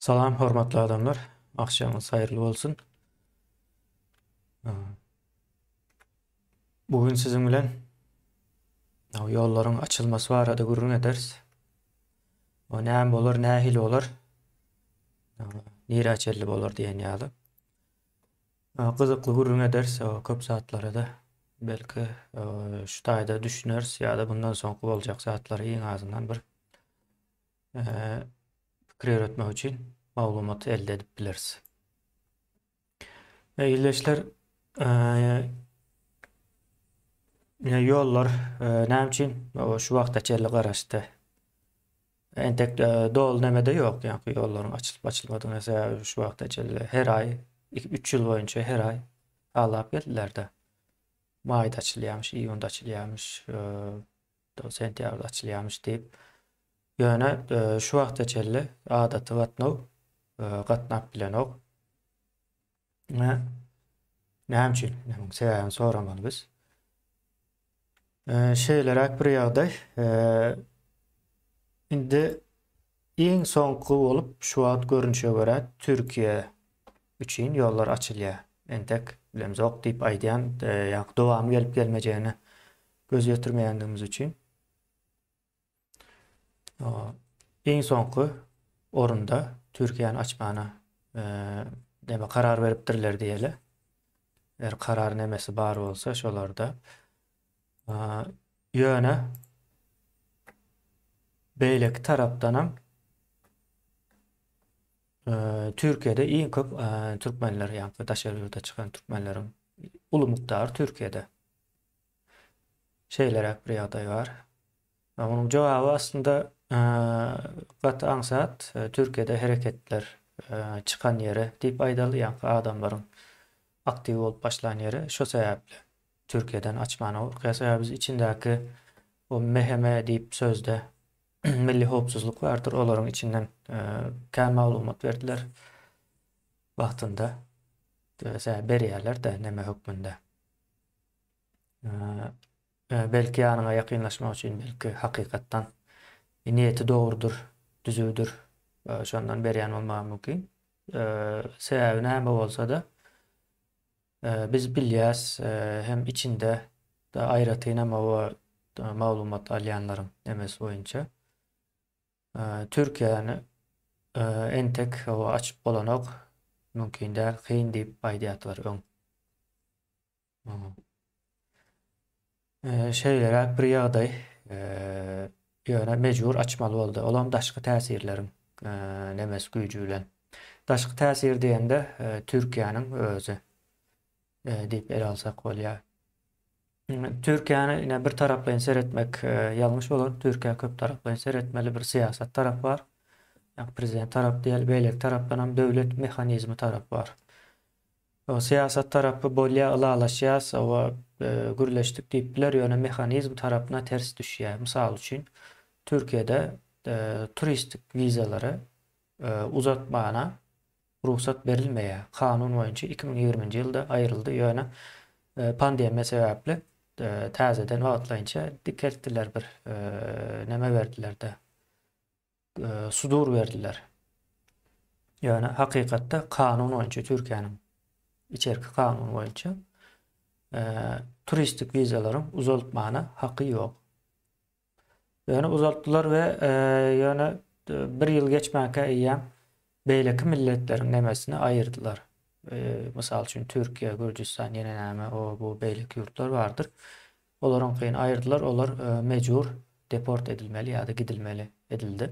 Salam hormatly adamlar. Agşamyňyz haýyrly bolsun. Bu gün siziň bilen ýollaryň açylmasy barada gürrüň ederis. O näme bolar, nähili bolar? Nirä çenli bolar diýen ýaly. Gyzykly gürrüň ederis, köp zatlara-da belki şu taýda düşüneris ýa-da bundan soňky boljak zatlary iň azyndan bir pikir ýöretmek üçin maglumat elde edip bileris. Ildeşler, ýollar näme üçin şu wagta çenli garaşdy? Entek doly nemede ýok, ýaňky ýollaryň açylyp açylmadygyna sebäbi şu wagta çenli her aý, 3 ýyl boýunça her aý aglap geldiler-de. Maýda açylýarmyş, iýunda açylýarmyş, sentýabrda açylýarmyş diýip. Ýöne şu wagta çenli adaty gatnaw gatnap bilenok. Näme üçin? Munuň sebäbini soramaly biz. Şeýleräk bir ýagdaý. Indi iň soňky bolup şu wagt görnüşe görä Türkiýe üçin ýollar açylýar. Entek bilemzok diýip aýdýan, ýa dowamy gelip gelmejegine göz ýetirmeýändigimiz üçin. Iň soňky orunda Türkiýäni açmana neme karar beripdirler diýeli. Eger karar nemesi bar bolsa şolarda. Ýöne beýleki tarapdanam Türkiýede iň köp türkmenler, ýagny daşary ýurda çykan türkmenleriň uly mukdary Türkiýede. Şeýleräk bir ýagdaý bar. Munuň jogaby aslynda gaty aňsat. Türkiýede hereketler çykan ýeri diýip aýdaly, ýaňky adamlaryň aktiw bolup başlan ýeri. Şo sebäpli Türkiýeden açmana gorkýar. Sebäbi biz içindäki o MHM diýip sözde milli howpsuzlyk bardyr. Olaryň içinden kän maglumat berdiler wagtynda. Sebäbi berýärler-de neme hökmünde. Belki ýanyňa ýakynlaşmak üçin, belki hakykatdan niýeti dogrudyr, düzüwdir, şondan berýän bolmagy mümkin. Sebäbi näme bolsa-da, biz bilýäs, hem içinde aýratynam oba maglumat alýanlaryň nemesi boýunça. Türkiýäni entek açyp bolanok, mümkin däl, kyn diýip aýdýardylar öň. Şeýleräk bir ýagdaý, ýöne mejbur açmaly boldy. Olam daşky täsirleriň nemesi güýji bilen. Daşky täsir diýende Türkiýäniň özi diýip ele alsak bolýar. Türkiýäni ine bir taraplaýyn seretmek ýalňyş bolar. Türkiýä köp taraplaýyn seretmeli bir syýasat tarapy bar. Ýagny prezident tarapy diýeli, beýleki tarapdan hem döwlet mehanizmi tarapy bar. Syýasat tarapy bolýa ylalaşýas oba gürleşdik diýip biler ýöne mehanizm tarapyna ters düşýä. Mysal üçin Türkiýede turistik wizalary uzatmana rugsat berilmeýär. Kanun boýunça 2020-nji ýylda aýryldy ýöne pandemiýa sebäpli täzeden wagtlaýynça dikeltdiler bir neme berdiler-de. Sudur berdiler. Ýöne hakykatda kanun boýunça Türkiýäniň içerki kanuny boýunça turistik wizalaryň uzaltmana haky ýok. Ýöne uzaltdylar we ýöne bir ýyl geçmänkä eýýäm beýleki milletleriň nemesini aýyrdylar. Mysal üçin Türkiýe, Gürjüstan ýene näme o bu beýleki ýurtlar bardyr. Olaryňkyny aýyrdylar, olar mejbur deport edilmeli ýa-da gidilmeli edildi.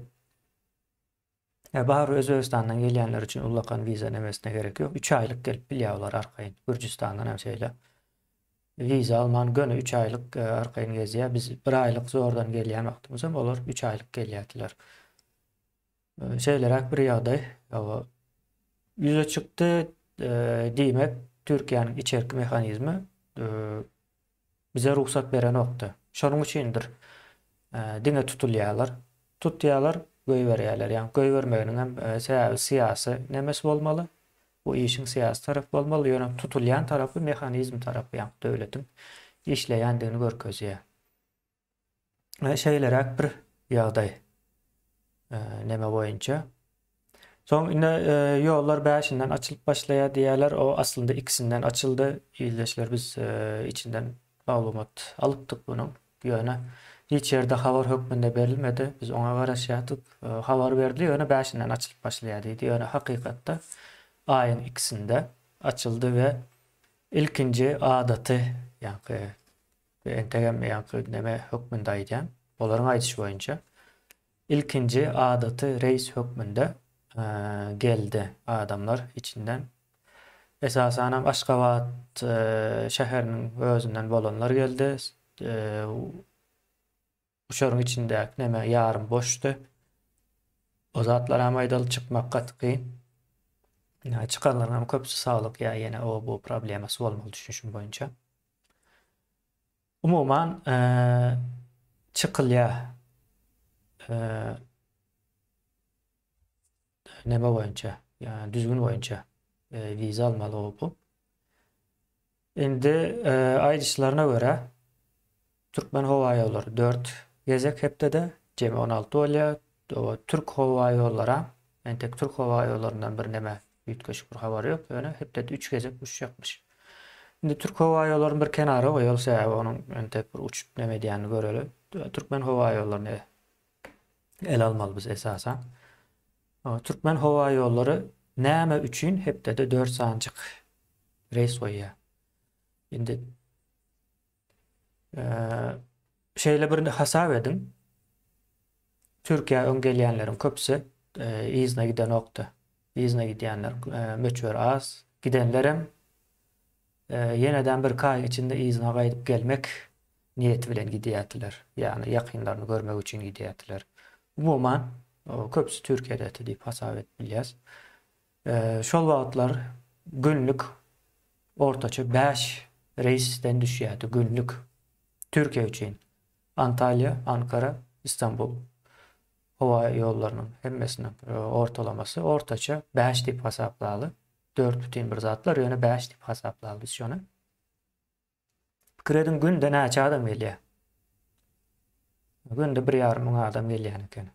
Bar Özbegistandan gelýänler üçin ullakan wiza nemesine gerek ýok. 3 aýlyk gelip bilýär olar arkaýyn. Gürjüstandan hem şeýle. Wiza alman göni 3 aýlyk arkaýyn gezýär. Biz 1 aýlyk zordan gelýän wagtymyz hem olar 3 aýlyk gelýärdiler. Şeýleräk bir ýagdaý ýüze çykdy. Diýmek, Türkiýäniň içerki mehanizmi bize rugsat berenokdy. Şonuň üçindir diňe tutulýarlar. Tutýarlar, goýberýärler. Ýagny goýbermeginiň hem sebäbi syýasy nemesi bolmaly. Bu işiň syýasy tarapy bolmaly, ýöne tutulýan tarapy mehanizm tarapy, ýagny döwletiň işleýändigini görkezýär. Şeýleräk bir ýagdaý neme boýunça. Soň indi ýollar bäşinden açylyp başlaýar diýýärler. O aslynda ikisinden açyldy. Ildeşler biz içinden maglumat alypdyk munuň. Ýöne hiç ýerde habar hökmünde berilmedi. Biz oňa garaşýardyk. Habar berdi, ýöne bäşinden açylyp başlaýar diýdi. Ýöne hakykatda aýyň ikisinde açyldy we ilkinji adaty ýaňky entegem ýaňky neme hökmünde aýdýan, olaryň aýdyşy boýunça Ilkinji adaty reýs hökmünde geldi adamlar içinden. Esasanam Aşgabat şäheriniň özünden bolanlar geldi. Uçaryň içindäki neme ýarym boşdy. O zatlaram aýdaly çykmak gaty kyn. Çykanlaryňam köpüsi saglyk ýa ýene o bu problemasy bolmaly düşünişim boýunça. Umuman çykylýar neme boýunça, ýa düzgün boýunça wiza almaly o bu. Indi aýdyşlaryna görä Türkmen howa ýollary 4 gezek hepdede jemi 16 bolýar. Türk howa ýollary entek Türk howa ýollaryndan bir neme üýtgeşik bir habar ýok, ýöne hepdede 3 gezek uçjakmyş. Indi Türk howa ýollaryny bir kenara goýaly, sebäbi onuň entek bir uçup neme edýänini göreli. Türkmen howa ýollaryny ele almaly biz esasan. Türkmen howa ýollary näme üçin hepdede 4 sanjyk reýs goýýar? Indi şeýle bir hasap ediň. Türkiýä öň gelýänleriň köpüsi yzyna gidenokdy. Yzyna gidýänler möçberi az. Gidenlerem ýeneden birki aýyň içinde yzyna gaýdyp gelmek niýeti bilen gidýärdiler. Ýagny ýakynlaryny görmek üçin gidýärdiler. Umuman, köpüsi Türkiýededi diýip hasap edip bilýäs. Şol wagtlar günlük ortaça 5 reýsden düşýärdi günlük Türkiýe üçin. Antalýa, Ankara, Istanbul howa ýollarynyň hemmesiniň ortalamasy ortaça 5 diýip hasaplaly. 4 bütin bir zatlar, ýöne 5 diýip hasaplaly biz şony. Pikir ediň günde näçe adam gelýär? Günde 1,5 müň adam gelýän eken.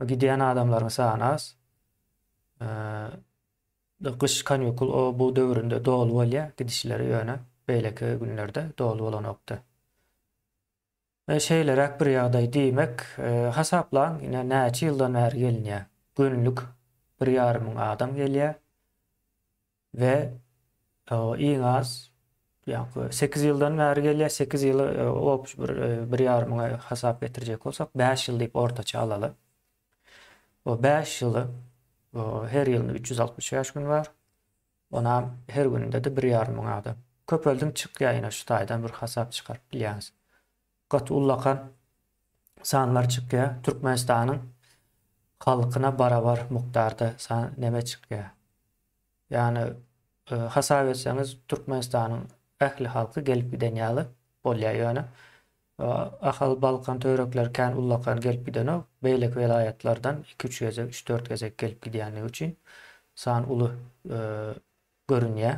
Gidýän adamlaryň sany az. Gyş kanikul o bu döwründe doly bolýar gidişleri ýöne beýleki günlerde doly bolanokdy. Şeýleräk bir ýagdaý diýmek hasaplaň ine näçe ýyldan bäri gelinýär. Günlük bir ýarym müň adam gelýär we iň az ýaňky 8 ýyldan bäri gelýär. 8 ýyly obş bir bir ýarym müňe hasap getirjek bolsak 5 ýyl diýip ortaça alaly. O 5 ýyly her ýylynda 365 gün bar. Onam her gününde-de bir ýarym müň adam. Köpeldiň çykýar ýene şu taýdan bir hasap çykaryp bilýäňiz. Gaty ullakan sanlar çykýar. Türkmenistanyň halkyna barabar mukdarda san neme çykýar. Ýagny hasap etseňiz Türkmenistanyň ähli halky gelip giden ýaly bolýar ýöne Ahal, Balkan töwerekleri kän ullakan gelip gidenok. Beýleki welaýatlardan iki-üç gezek, üç-dört gezek gelip gidýänligi üçin san uly görünýär.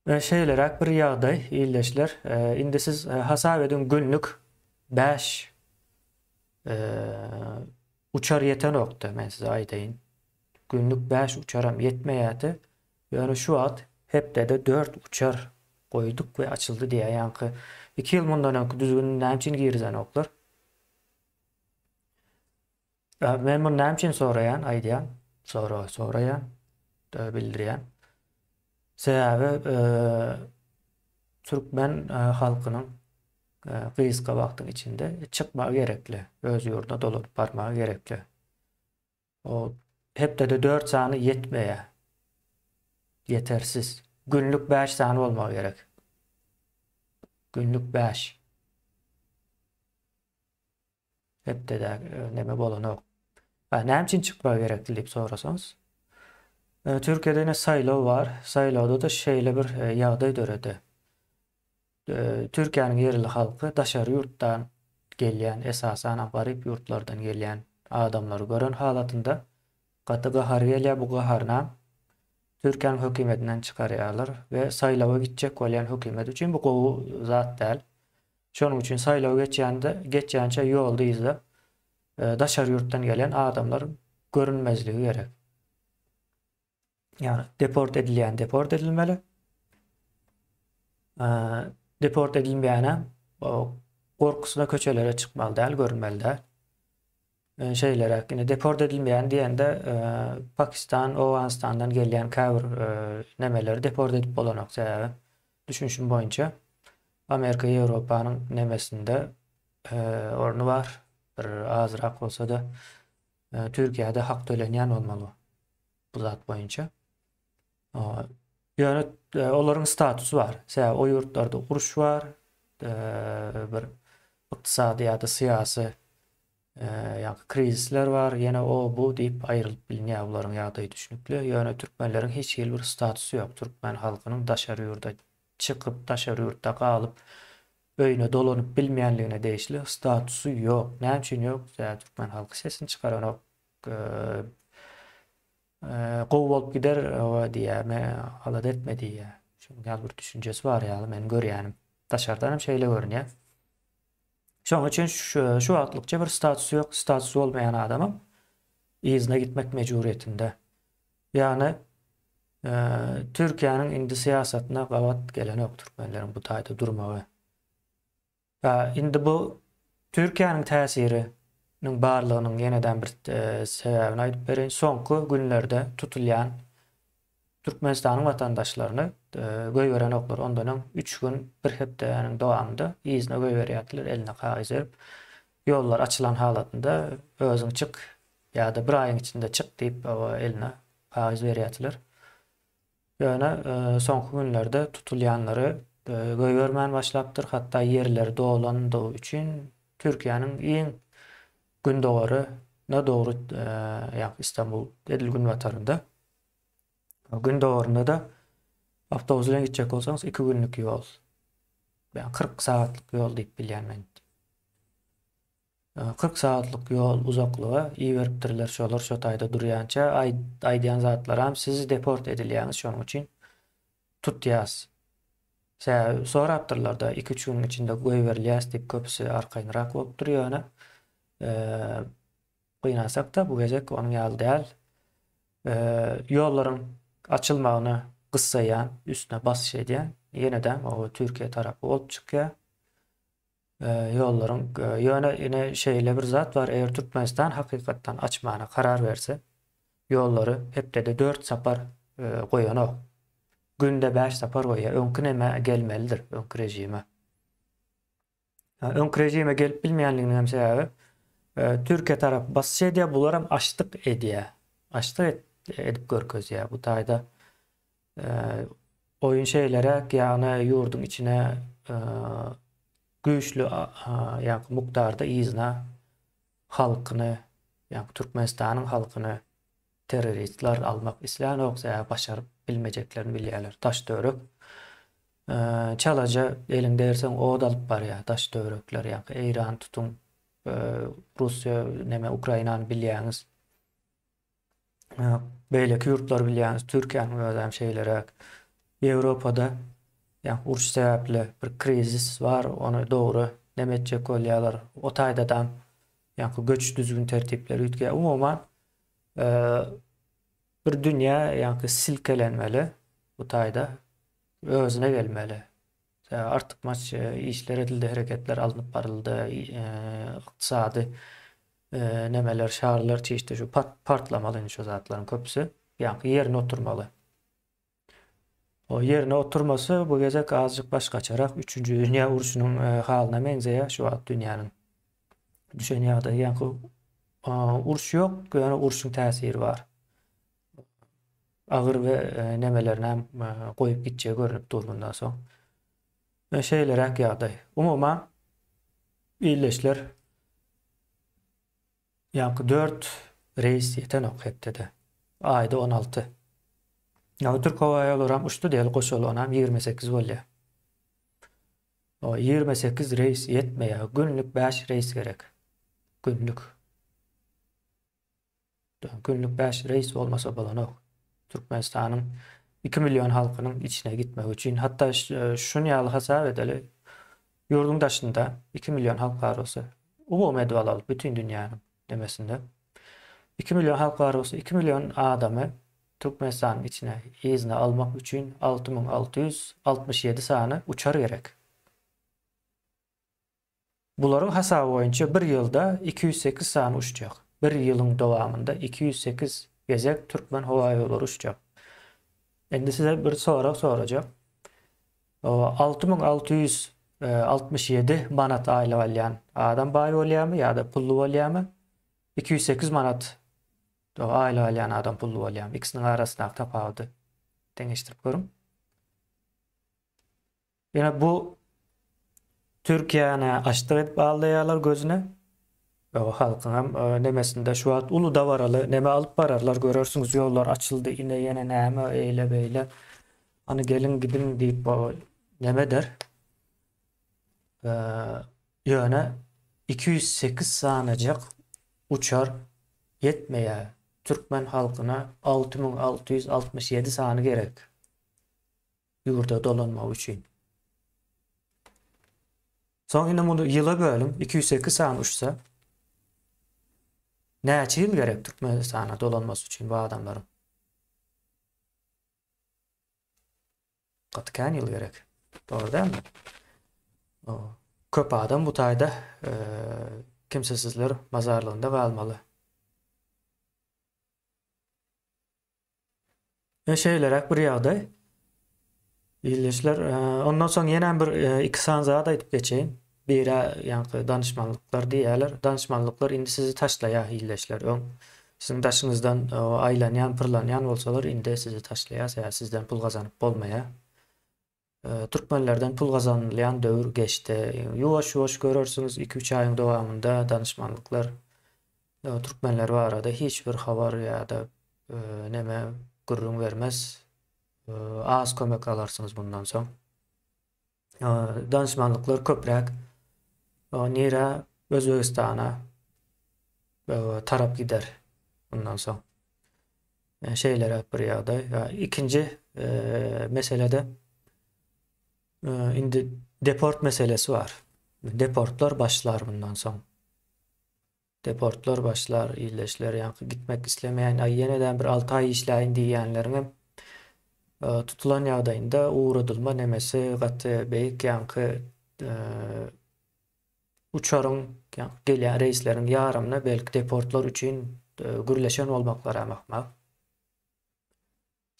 Şeýleräk bir ýagdaý, ildeşler. Indi siz hasap ediň günlük 5 uçar ýetenokdy, men size aýdaýyn. Günlük 5 uçaram ýetmeýärdi. Ýöne şu wagt hepdede 4 uçar goýduk we açyldy diýýär. Ýaňky 2 ýyl mundan öňki düzgüni näme üçin girizenoklar? Men muny näme üçin soraýan, aýdýan, sorag soraýan, bildirýän. Sebäbi türkmen halkynyň gysga wagtyň içinde çykmagy gerekli, öz ýurduna dolanyp barmagy gerekli. O hepdede 4 sany ýetmeýär. Ýetersiz. Günlük 5 sany bolmagy gerek. Günlük 5. Hepdede neme bolanok. Ha, näme üçin çykmagy gerekli diýip sorasaňyz. Türkiýede ýene saýlaw bar. Saýlawda-da şeýle bir ýagdaý döredi. Türkiýäniň ýerli halky daşary ýurtdan gelýän, esasanam garyp ýurtlardan gelýän adamlary gören halatynda gaty gahary gelýär. Bu gaharynam Türkiýäniň hökümetinden çykarýarlar we saýlawa gitjek bolýan hökümet üçin bu gowy zat däl. Şonuň üçin saýlaw geçýände, geçýänçä ýolda yzda daşary ýurtdan gelen adamlar. görünmezligi gerek. Ýagny deport edilýän deport edilmeli. Deport edilmeýänem gorkusyna köçelere çykmaly däl, görünmeli däl. Şeýleräk, ine deport edilmeýän diýende Pakistan, Owganystandan gelýän käbir nemeleri deport edip bolanok sebäbi düşünişim boýunça Amerika, Ýewropanyň nemesinde orny bar. Bir azrak bolsa-da Türkiýede hak tölenýän bolmaly bu zat boýunça. Ýöne olaryň statusy bar. Sebäbi o ýurtlarda uruş bar, bir ykdysady ýa-da syýasy ýa-da krizisler bar, ýene o bu diýip aýrylyp bilinýär bularyň ýagdaýy düşnükli. Ýöne türkmenleriň hiç hili bir statusy ýok. Türkmen halkynyň daşary ýurda çykyp, daşary ýurtda galyp, öýüne dolanyp bilmeýänligine degişli statusy ýok. Näme üçin ýok? Sebäbi türkmen halky sesini çykaranok. Gowy bolup gider diýýär, me alada etme diýýär. Şonuň ýaly bir düşünjesi bar ýaly meniň görýänim. Daşardan hem şeýle görünýär. Şonuň üçin şu, şu wagtlykça bir statusy ýok, statusy bolmaýan adamam yzyna gitmek mejburyýetinde. Ýagny Türkiýäniň indi syýasatyna gabat gelenok türkmenleriň bu taýda durmagy. Indi bu Türkiýäniň täsiriniň barlygynyň ýeneden bir sebäbini aýdyp bereýin. Soňky günlerde tutulýan Türkmenistanyň watandaşlaryny goýberenoklar. Ondan öň üç gün, bir hepdäniň dowamynda yzyna goýberýärdiler, eline kagyz berip. Ýollar açylan halatynda özüň çyk ýa-da bir aýyň içinde çyk diýip eline kagyz berýärdiler. Ýöne soňky günlerde tutulýanlary goýbermän başlapdyr, hatda ýerleri dolandygy üçin Türkiýäniň iň gündogaryna dogry, ýagny Istanbul edil günbatarynda, gündogarynda-da awtobus bilen gitjek bolsaňyz 2 günlük ýol, ýagny 40 sagatlyk ýol diýip bilýän men. 40 sagatlyk ýol uzaklyga iberipdirler şolar şo taýda durýança aýdýan zatlaram siz deport edilýäňiz şonuň üçin tutýas sebäbi sorapdyrlarda 2-3 günüň içinde goýberilýäs diýip köpüsi arkaýynrak bolupdyr ýöne gynansakda bu gezek onuň ýaly däl ýollaryň açylmagyny gyssaýan üstüne basyş edýän ýene-de o Türkiýe tarapy bolup çykýar. Ýollaryň ýöne ine şeýle bir zat bar, eger Türkmenistan hakykatdan açmana karar berse, ýollary hepdede 4 sapar goýanok. Günde 5 sapar goýýar. Öňki nämä gelmelidir, öňki režime. Öňki režime gelip bilmeýänliginiň hem sebäbi Türkiýe tarap basyş edýär, bular hem açdyk edýär. Açdyk edip görkezýär. Bu taýda Oýun şeýleräk, ýagny ýurduň içine güýçli ýagny mukdarda yzyna halkyny, ýagny Türkmenistanyň halkyny terroristler almak islänok, sebäbi başaryp bilmejeklerini bilýärler. Daş-töwerek çalaja eliň degirseň ot alyp barýar daş-töwerekler, ýagny Eýrany tutuň, Russiýa neme Ukrainany bilýäňiz. Beýleki ýurtlary bilýäňiz, Türkiýäniň özem şeýleräk. Ýewropada ýa uruş sebäpli bir krizis bar, ony dogry neme etjek bolýarlar. O taýdadam ýaňky göç düzgün tertipleri üýtgeýär. Umuman, bir dünýä ýaňky silkelenmeli bu taýda, özüne gelmeli. Artykmaç işler edildi, hereketler alnyp baryldy, ykdysady nemeler, şarlar çişdi, şu partlamaly indi şu zatlaryň köpüsi. Ýaňky ýerine oturmaly. O ýerine oturmasy bu gezek azajyk başgaçarak, üçünji dünýä urşunyň halyna meňzeýär şu wagt dünýäniň düşen ýagdaýy. Ýaňky uruş ýok, ýöne urşuň täsiri bar. Agyr we nemelerini hem goýup gitjegi görnüp dur bundan soň. Şeýleräk ýagdaý. Umuman illeşler ýaňky 4 reýs ýetenok hepdede. Aýda 16. Ýa Türk howa ýollary hem uçdy diýeli goşaly onam 28 bolýar. O 28 reýs ýetmeýär. Günlük 5 reýs gerek. Günlük. Günlük 5 reýs bolmasa bolanok. Türkmenistanyň 2 million halkynyň içine gitmegi üçin hatda şuny ýaly hasap edeli. Ýurduň daşynda 2 million halk bar bolsa, umumy edip alaly bütün dünýäniň demesinde. 2 million halk bar bolsa, 2 million adamy Türkmenistanyň içine yzyna almak üçin 6667 sany uçar gerek. Bularyň hasaby boýunça bir ýylda 208 sany uçjak. Bir ýylyň dowamynda 208 gezek Türkmen howaýollary uçjak. Indi size bir sorag sorajak. 6667 manat aýlyk alýan adam baý bolýarmy ýa-da pully bolýarmy? 208 manat aýlyk alýan adam pully bolýarmy? Ikisiniň arasyndaky tapawudy deňeşdirip görüň. Ýöne bu Türkiýäni açdyk edip aldaýarlar gözüne. O halkyň hem e, nemesinde şu wagt uly dabaraly neme alyp bararlar görersiňiz ýollar açyldy ine ýene näme eýle beýle. Hany geliň gidiň diýip o neme eder. E, ýöne 208 sanajak uçar ýetmeýär. Türkmen halkyna 6667 sany gerek. ýurda dolanmagy üçin. Soň indi muny ýyla bölüň, 208 sany uçsa, näçe ýyl gerek Türkmenistana dolanmasy üçin bu adamlaryň? Gaty kän ýyl gerek. Dogry dälmi? Köp adam bu taýda e, kimsesizler mazarlygynda galmaly. E şeýleräk bir ýagdaý. Ildeşler, e, ondan soň ýene bir e, iki sany zat aýdyp geçeýin. Biri ýaňky danyşmanlyklar diýýärler. Danyşmanlyklar indi sizi taşlaýar ildeşler. Öň siziň daşyňyzdan e, aýlanýan, pyrlanýan bolsalar, indi sizi taşlaýar, sebäbi sizden pul gazanyp bolmaýar. Türkmenlerden pul gazanylýan döwür geçdi. Ýuwaş-ýuwaş görersiňiz, iki-üç aýyň dowamynda danyşmanlyklar türkmenler barada hiç bir habar ýa-da neme gürrüň bermez. Az kömek alarsyňyz bundan soň. Danyşmanlyklar köpräk nirä Özbegistana tarap gider bundan soň. Şeýleräk bir ýagdaý. Ikinji meselede indi deport meselesi bar. Deportlar başlar bundan soň. Deportlar başlar, ildeşler, ýaňky gitmek islemeýän, aý ýeneden bir 6 aý işläýin diýýänleriň hem tutulan ýagdaýynda ugradylma nemesi gaty beýik, ýaňky uçaryň gelýän reýsleriň ýarymyna belki deportlar üçin e, gürleşen bolmaklary hem ahmal.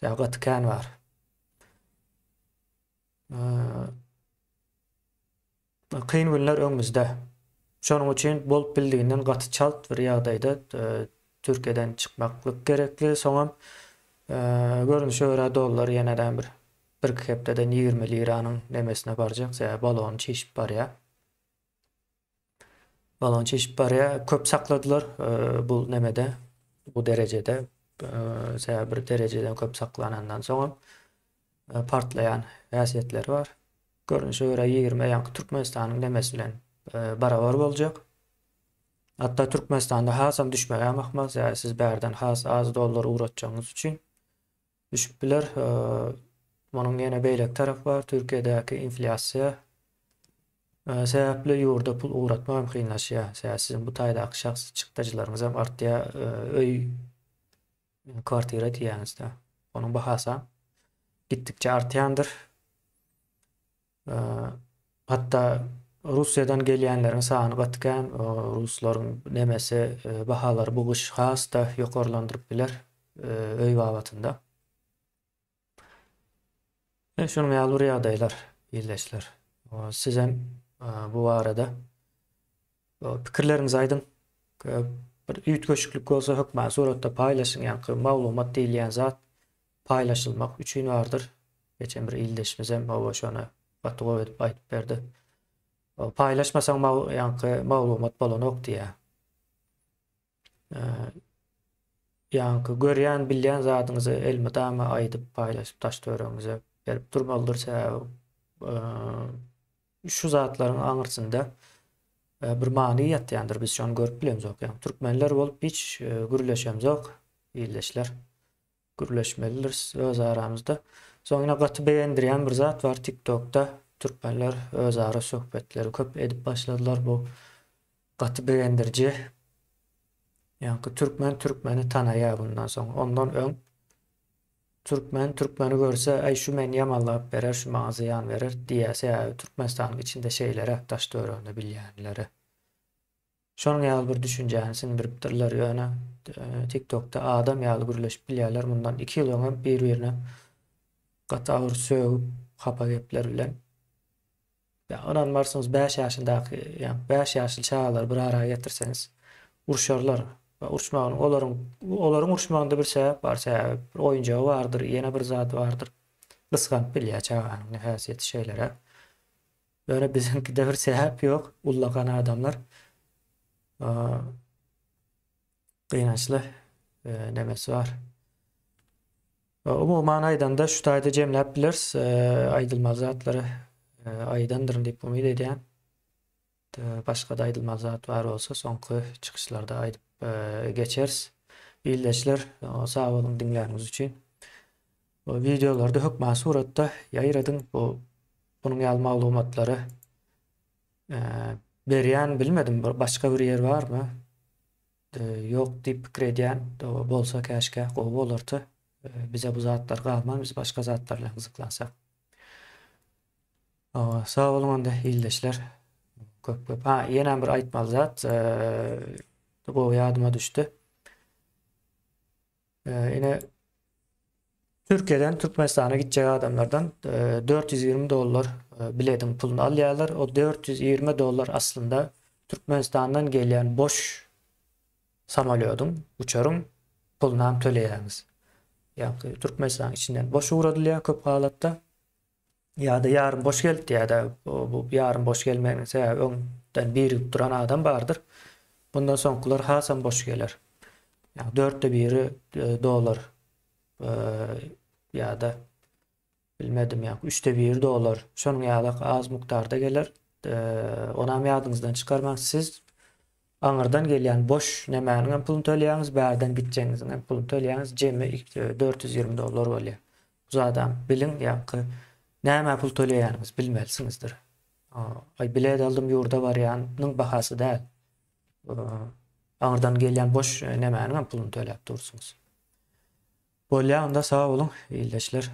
Ýa gaty kän bar. E, kyn günler öňümizde. Şonuň üçin bolup bildiginden gaty çalt bir ýagdaýda e, Türkiýeden çykmaklyk gerekli. Soňam görnüşe görä dollar ýeneden bir birki hepdeden 20 liranyň nemesine barjak. Sebäbi balony çişip barýar. Balon çişip barýar. Köp sakladylar bu nemede, bu derejede. Sebäbi bir derejeden köp saklanandan soňam partlaýan häsiýetleri bar. Görnüşe görä 20 ýaňky Türkmenistanyň nemesi bilen barabar boljak. Hatda Türkmenistanda hasam düşmegi hem ahmal. Sebäbi siz bärden has az dollar ugratjagyňyz üçin düşüp biler. Munuň ýene beýleki tarapy bar. Türkiýedäki inflýasiýa sebäpli ýurda pul ugratmak hem kynlaşýar. Sebäbi siziň bu taýdaky şahsy çykdajylaryňyz hem artýar. Öý, kwartira diýýäňizde. Onuň bahasy gitdikçe artýandyr. Hatda Russiýadan gelýänleriň sany gaty kän. Ruslaryň nemesi bahalary bu gyş has-da ýokarlandyryp biler öý babatynda. E, şunuň ýaly bir ýagdaýlar, ildeşler. Sizem bu barada pikirleriňizi aýdyň. Bir üýtgeşiklik bolsa hökman suratda paýlaşyň, ýaňky maglumat diýilýän zat paýlaşylmak üçin bardyr. Geçen bir ildeşimizem hawa şony gaty gowy edip aýdyp berdi. Paýlaşmasaň ýaňky maglumat bolanok diýýär. Ýaňky görýän, bilýän zadyňyzy elmydama aýdyp, paýlaşyp daş-töweregiňize berip durmalydyr. Sebäbi şu zatlaryň aňyrsynda bir many ýatýandyr. Biz şony görüp bilemzok. Ýagny türkmenler bolup hiç gürleşemzok ildeşler. Gürleşmelidiris öz aramyzda. Soň ýene gaty begendirýän bir zat bar TikTokda türkmenler özara söhbetleri köp edip başladylar bu gaty begendiriji. Ýaňky türkmen türkmeni tanaýar bundan soň. Ondan öň türkmen türkmeni görse, äý şu meni ýamanlap berer, şu maňa zyýan berer diýýär. Sebäbi Türkmenistanyň içinde şeýleräk daş-töwereginde bilýänleri. Şonuň ýaly bir düşünjäni siňdiripdirler. Ýöne TikTokda adam ýaly gürleşip bilýärler. Mundan 2 ýyl öňem bir-birine gaty agyr sögüp, hapa gepler bilen. Ýa ynanmarsyňyz 5 ýaşyndaky, ýa 5 ýaşly çagalary bir ara getirseňiz urşarlar. Urşmagynyň olaryň olaryň urşmagynda bir sebäp bar. Sebäbi bir oýunjagy bardyr, ýene bir zady bardyr. Gysganyp bilýär çaganyň häsiýeti şeýleräk. Ýöne biziňkide bir sebäp ýok, ullakan adamlar. Gynançly nemesi bar. Umuman aýdanda şu taýda jemläp bileris. Aýdylmaly zatlary aýdandyryn diýip umyt edýän. Başga-da aýdylmaly zat bar bolsa soňky çykyşlarda aýdyp geçeris. Ildeşler, sag boluň diňläniňiz üçin. Bu wideolarda hökman suratda ýaýradyň. Bu bunuň ýaly maglumatlary berýän bilmedim. Bir başga bir ýer barmy? Ýok diýip pikir edýän. Bolsa käşgä gowy bolardy. Bize bu zatlar galman, biz başga zatlar bilen gyzyklansak. Sag boluň onda ildeşler. Köp köp. Ha, ýene bir aýtmaly zat, gowy ýadyma düşdi. Ine Türkiýeden Türkmenistana gitjek adamlardan 420 dollar bilediň puluny alýarlar. O 420 dollar aslynda Türkmenistandan gelýän boş samolýodyň, uçaryň pulunam töleýäňiz. Ýagny Türkmenistanyň içinden boş ugradylýar köp halatda. Ýa-da ýarym boş gelipdi ýa-da bu ýarym boş gelmeginiň sebäbi öňden birigip duran adam bardyr. Bundan soňkular hasam boş geler. Ýagny dörtde biri e, dolar e, ýa-da bilmedim ýa üçde biri dolar. Şonuň ýaly az mukdarda geler. E, onam ýadyňyzdan çykarmaň. Siz aňyrdan gelýän boş nemäniň hem puluny töleýäňiz, bärden gitjegiňiziň hem puluny töleýäňiz. Jemi 420 dollar bolýar. Bu zadam biliň, ýaňky nämä pul töleýäniňizi bilmelisiňizdir. Aý bilet aldym ýurda barýanyň bahasy däl. Aňyrdan gelýän boş nemäniň hem puluny töläp dursuňyz. Bolýa onda sag boluň ildeşler.